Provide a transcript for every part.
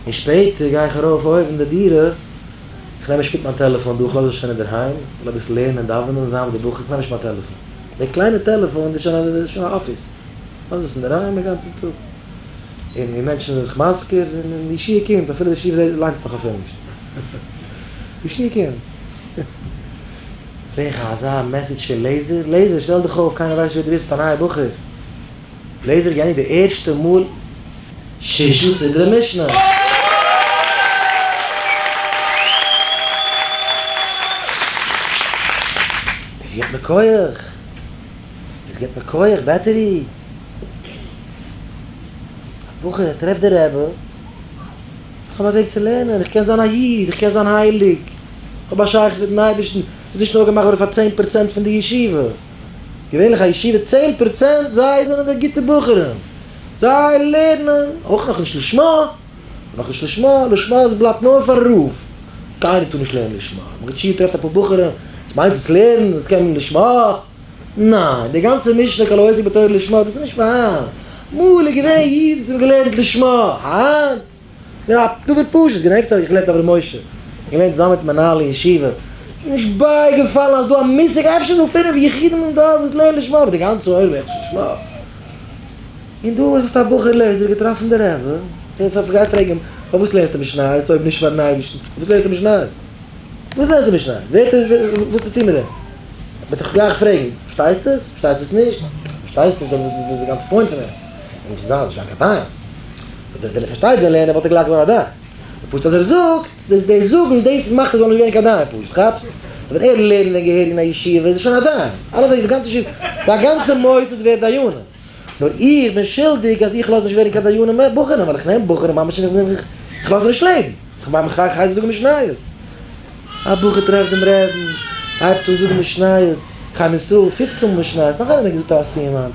און שפעטער גיי איך ארויף אויבן אין די דירה, איך נעם נישט מיט מיין טעלעפאן דא, איך לאז עס שוין אינדערהיים, איך וויל אביסל לערנען און דאווענען און זיין מיט די בחורים, איך נעם נישט מיין טעלעפאן. די קליינע טעלעפאן איז שוין איז שוין א אפיס, איך לאז עס אינדערהיים א גאנצן טאג. און און מענטשן זענען זיך מזכיר, און די שיעור קומט, אפילו די שיעור ליינט עס נאך אפילו נישט. די שיעור קומט. זעה איך אזא message פון לעיזער, לעיזער שטעל דיך אויף, קיינער ווייסט נישט ווער דו ביסט, ביסט א נייער בחור. לעיזער געענדיגט די ערשטע מאל ששה סדרי משנה. דאס גיבט מיר כח, דאס גיבט מיר כח, battery. א בחור ער טרעפט די רבי, איך האב א וועג צו לערנען, איך קען זיין א איד, איך קען זיין הייליג, איך האב א שייכות מיטן אייבערשטן, ס'איז נישט נאר געמאכט געווארן פאר צען פראצענט פון די ישיבה. געווענליך א ישיבה צען פראצענט זיי זענען די גוטע בחורים, זיי לערנען אויך נאכנישט לשמה, נאכנישט לשמה, לשמה עס בלייבט נאר פאר רב, קיינער טאר נישט לערנען לשמה, מגיד שיעור טרעפט אפאר בחורים, עס מיינט עס לערנען, עס קען מען לשמה, ניין, די גאנצע משנה כל העוסק בתורה לשמה דאס איז נישט פאר היינט, אמאל איז געווען אידן וואס האבן געלערנט לשמה, היינט? ס'איז א דבר פשוט, געדענקט איך געלערנט אברהם משה, געלערנט צוזאמען מיט מנהל אין ישיבה, ס'איז נישט בייגעפאלן אז דא א מושג, אפשר איז דא פינף יחידים אין דור וואס לערנען לשמה, אבער די גאנצע עולם לערנט נישט לשמה. און דא איז א בחור לעזער געטראפן די רבי, און גיי פרעג אים, פארוואס לערנסטו משניות אויב נישט פארן אייבערשטן, פארוואס לערנסטו משניות? וואס לערנסטו משניות? ווער האט וואס צו טון מיט דעם? וועט דיך גלייך פרעגן, פארשטייסט עס? פארשטייסט עס נישט? פארשטייסט עס, דאן וואס איז די גאנצע point פון דעם? און וואס איז זיין זיין קאמפיין? סאו ווען ער פארשטייט ווען לערנען וואלט ער גלייך געווארן א דיין. פשוט אז ער זאגט, דאס דאס זאגן דאס מאכט ער זאל נישט ווערן קיין דיין פשוט, כאפסט? סאו ווען ער לערנט ווען געהעריג אין א ישיבה איז ער שוין א דיין. אלע וועגן די גאנצע ישיבה, די גאנצע מוסד ווערט דיינים. נאר איך בין שולדיג אז איך לאז נישט ווערן קיין דיינים בחורים, ווייל איך נעם בחורים ממש און איך לאז זיי נישט לעבן. איך מיין איך הייס זיי זאגן משניות. א בחור טרעפט דעם רעבן, הייבט אן זאגן משניות, חיים ישראל, פופצן מאל משניות, נאך איינער האט געזאגט א סיום היינט,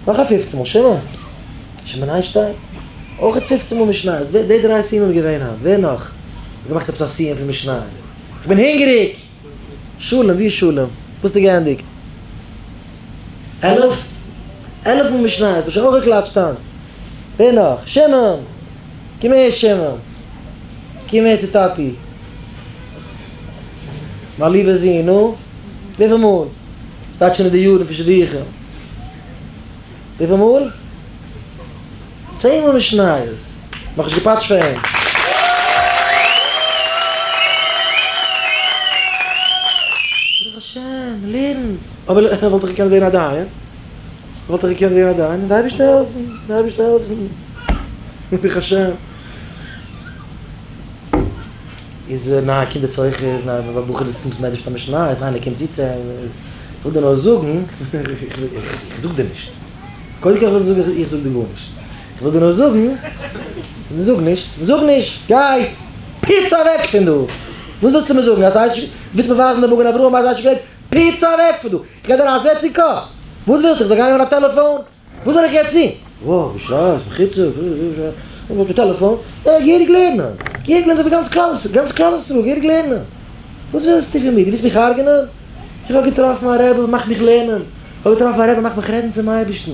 נאך א פופצן מאל, שמעון, שמעון איינשטיין, אויך פופצן מאל משניות, ווער, די דריי סיומים געווען היינט, ווער נאך האט געמאכט עפעס א סיום פון משניות? איך בין הונגעריג! שלום, ווי איז שלום? וואס האסטו געענדיגט? 11? 11 מאל משניות, האסט שוין אויך געקלאטשט היינט? ווער נאך? שמעון! קום אהער שמעון! קום אהער צו טאטי! מיין ליבער זון, נו? וויפיל מאל? שטייט שוין אין די יארן פון שידוכים. וויפיל מאל? צען מאל משניות. נאכנישט געפאטשט פאר אים. ברוך השם, מ'לערנט. אבער וואלט איך געקענט ווערן א דיין? וואלט איך געקענט ווערן א דיין? די אייבערשטער העלפן, די אייבערשטער העלפן. ברוך השם. איז ניין קומט די סוחר, ניין א בחור איז צום סמעדרעש מיט א משניות, ניין ער קומט צו צו אים, איך וויל דיר נאר זאגן, איך זאג דיר נישט, קודם כל איך וויל דיר זאגן איך זאג דיר גארנישט, איך וויל דיר נאר זאגן, זאג נישט, זאג נישט, גיי, פיץ אוועק פון דא, וואס ווילסטו מיר זאגן, אז ווילסט מיר ווייזן די מגן אברהם אז ס'הייסט נישט געלערנט, פיץ אוועק פון דא, איך גיב דיר א זעץ אין קאפ, וואס ווילסטו איך זאל גיין נעמען א טעלעפאן? וואס זאל איך יעצט טון? וואו, ווי שרייסט, מחוצף, וואו, וואו, טעלעפאן, אה, געהעריג לערנען, געהעריג לערנען אזוי ווי גאנץ כלל, גאנץ כלל ישראל, געהעריג לערנען. וואס ווילסטו פון מיר? דו ווילסט מיך הרג'נען? איך האב געטראפן א רבי וואס מאכט מיך לערנען, איך האב געטראפן א רבי וואס מאכט מיך רעדן צום אייבערשטן.